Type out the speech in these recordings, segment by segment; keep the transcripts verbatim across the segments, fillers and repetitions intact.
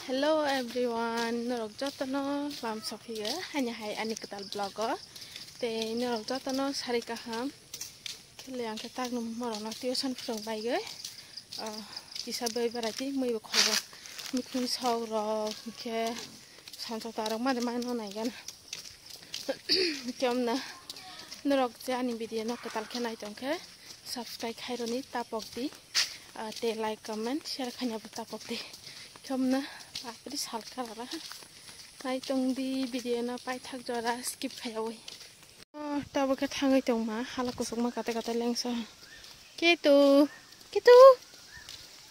Hello everyone, norok jotono lam sokhiyo, haini hai ani kwtal vlog o. Tei norok jotono sari kaham. Khele ang khe takno morokno tuition phwrwng baigwi. Ah, kisa bai barai di, mui bo khobo. Mikhumu sok rok, hwnkhe sansa tarok mani mano naigana. Kemna norok je ani video no kwtal khe nai tong khe subscribe khaironi tapok di. Ah, tei like, comment, share khaina bo tapok di. Kemna apri sal kalara. Nai tong di video no paithak jora skip khaiyawi. Oh, tabuk khe thangwi tongma, hala kusukma kate kate lengsa. Ketu, ketu.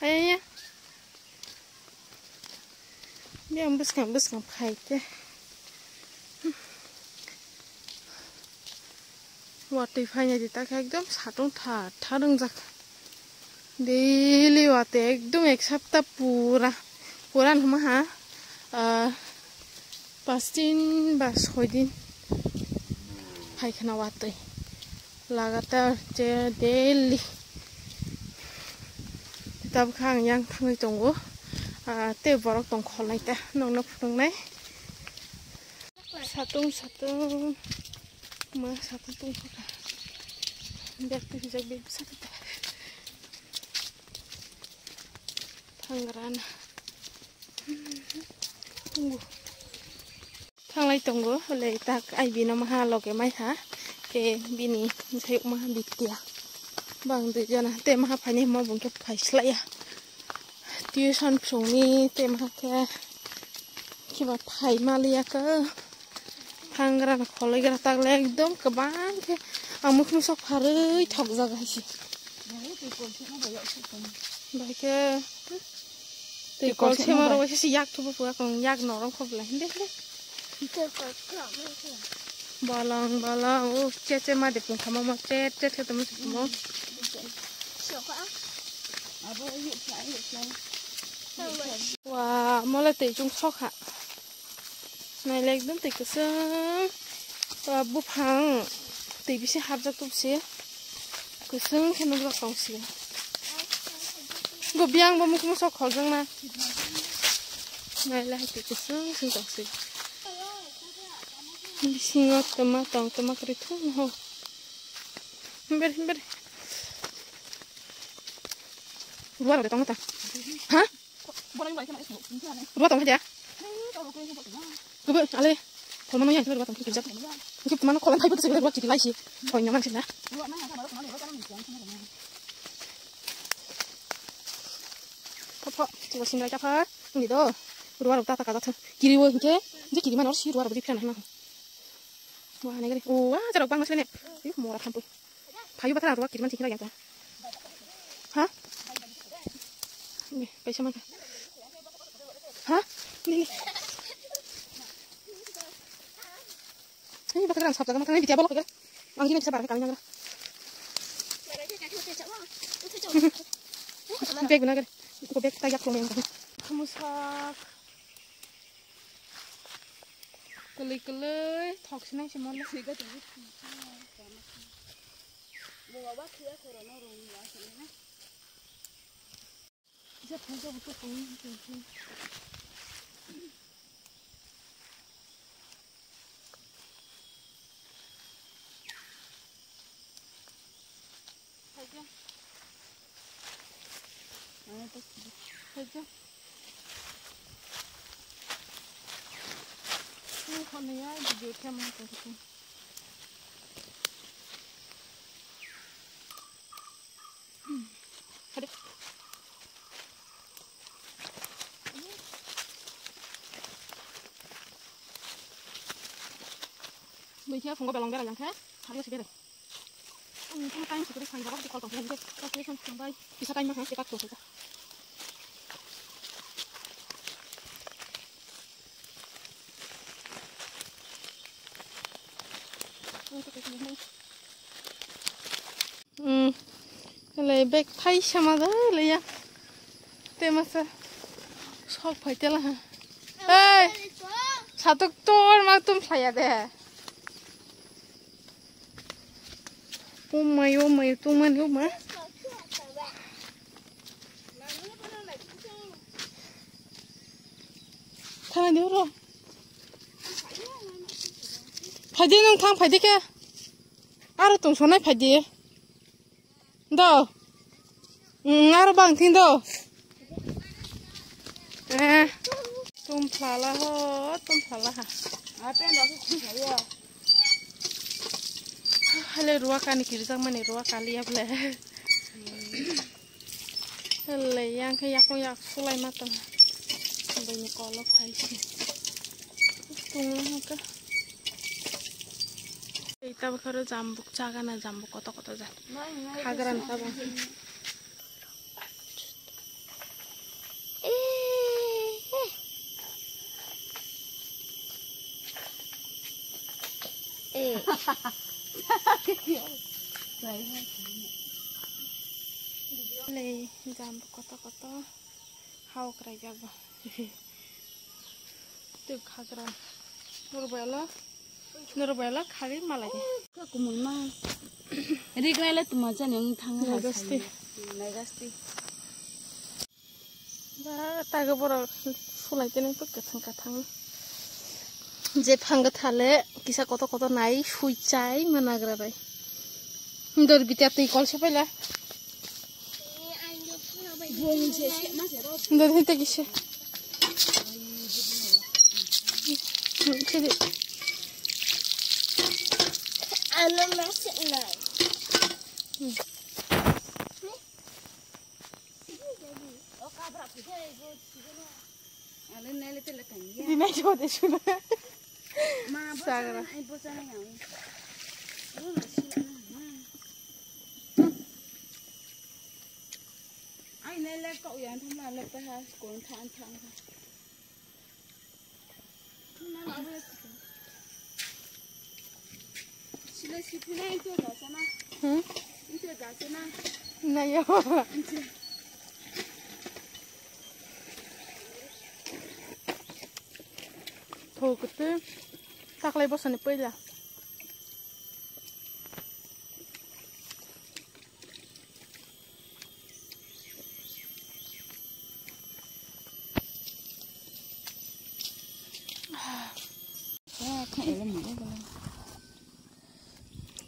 Ayaya. Biyang bwskang bwskang phai khe. Watwi phainai di ta khe ekdom satung tha tha wngjak. Daily watwi ekdom ek sapta pura, pura hwnma ha, ah, pas din ba soi din phai khna watwi. Lagatar je daily. Tabuk khe ang yang thangwi tongo. Ah, tei borok tong kholnai ta, nokno phunuknai. Satung, satung. Ma satung tong kha. Bag twi hwnjak bag bwsa twi ta. Thangrana. Tongo. Thanglai tongo, hole tak ai bino maha loge mai ha. Te bini bwsai maha bitya. Bang dui jona. Te maha phaini himo bung khe phai slai ya. Tuition phrwngni tei maha khe khiba phai maliya khe. Hangra na kholoi gra tak le ekdom kwbang khe ang mukhung sok pharwi thokjak hai se. Bai khe twi kol sema rw se yak thubu phuya kong yak norong khobla hinde hinde. Bolong bolong o che che ma de pung khamo mo che che che tamo se mo. Wa mole tei chung sokha. Nailai ekdom tei kwchwng. Wa buphang tei bisi hapjak tubsi. Kwchwng khe nukjak tongsi. Go biyang bo mukhung sok kholjak na. Nailai hai tei kwchwng sing tongsi. Bisingo twma tong twma kwrwi thung ho. Himber himber. Ruwa rok de tong ta. Ha? Ruwa tong khe de. Kubu ale. Tholma no yang ruwa tong khe kijak. Kip mano kholan thaibo se ruwa chiri lai si. Thoi nyamang se na. Pho pho. Chibo singrai ta pha. Ni do. Ruwa rok ta ta ka ta. Kiri wo hingke. Je kiri mano si ruwa rok di phran na. Wa ne gari. O wa jarok bang masle ne. Yu mora thampu. Phayu bathara ruwa kiri man sikira yang ta. Ha? Ni, kaisa mangkha. Ha? Ni, ni. Ni, bathara ang sabjaga, bathara ni bitia bolok kagel. Ang gini bisa barang kami nangra. Bag guna gel. Ko bag ta yak lomeng. Kumusak. Kwlwi kwlwi thok sinai se mole. Khaija. Ni khonaya video khe ma tong khe. Hadi. Buikhe phungo belong bera yang khe, hadi se bere. Ang phung time sikuri phai baba di call tong khe, kisa time ma khe tak tong khe. Hmm. Le bag thai sama da le ya. Te masa sok phai tela ha. Hey. Satuk tor ma tum saya de. O mai, o mai, tung mani o ma. Thangdi oro. Phaidi nwng thang phaidi khe. Aro tungsonai phaidi. Do. Mm, aro bang thing do. Eh. Tum phlala ho, tum phlala ha. Hale ruwa kani kirjak mani ruwa kali ya ble. Hale yang khe yakung yak sulai ma tong. Bini kolo phai si. Tung ha ka. Ei tabuk aro jambuk chagana jambuk koto koto jat. Hagrani tabuk. Lei jambuk koto koto. Hao kwraijak bo. Twi khagra. Norok bai lo, norok bai lo khagwi malai. Kumui ma. Rik nai le tuma jani wng thang ha. Naigasti. Naigasti. Ba tago borok sulai tene pwk kathang kathang. Je phang gwtha le kisa koto koto nai sui chai managra bai. Dor bita twi kol se paila. Dor hinte kise. Sidi. Ano masuk nai. Di nai jode suna. Sagra. Ai nai le kok yang thum la le pa ha kon than than. Sila si phina itu dah sana. Hmm? Itu dah sana. Nayo. Itu. Tho kete taklai bosani paila.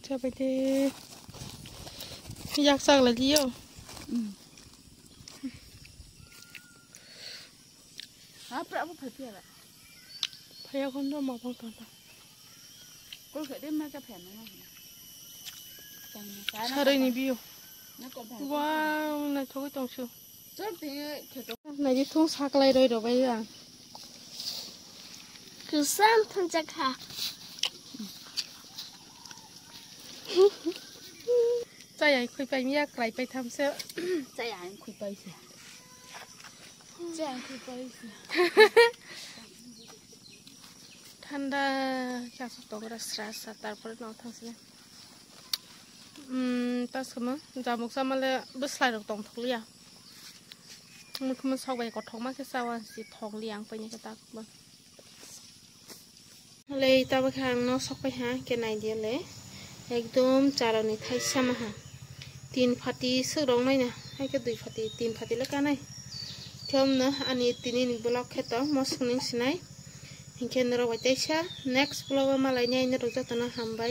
Chabai de. Yak sak lai liyo. Ha, pra bo phai phiya ba. Phaiya khon do ma bang tong tong. Kol khe de ma cha phai no. Sarai ni biyo. Wow, naithogwi tongsu. Naidi thung saklai roi rw bai ang. Kwcham thungjak kha. Chaya khui pai miya krai pai thamse. Chaya khui pai se. Chaya khui pai se. Thanda kya su tongra sra sra tarpore no thangse. Hmm, ta sama jamuk sama le bwslai rok tong thokliya. Mukhumu sok bai kothok ma khe chawa si thokliya ang paini khe tak ba. Le tabuk khe ang no sok pai ha khe nai di le. Ekdom charani thai sama ha. Tin phati swk rok nai na. Hai khe dui phati, tin phati le kanai. Khe omno ani tini ni vlog khe tong mo swkning sinai. Hinkhe norok bai teisa next vlog o malai nai norok jotono hambai.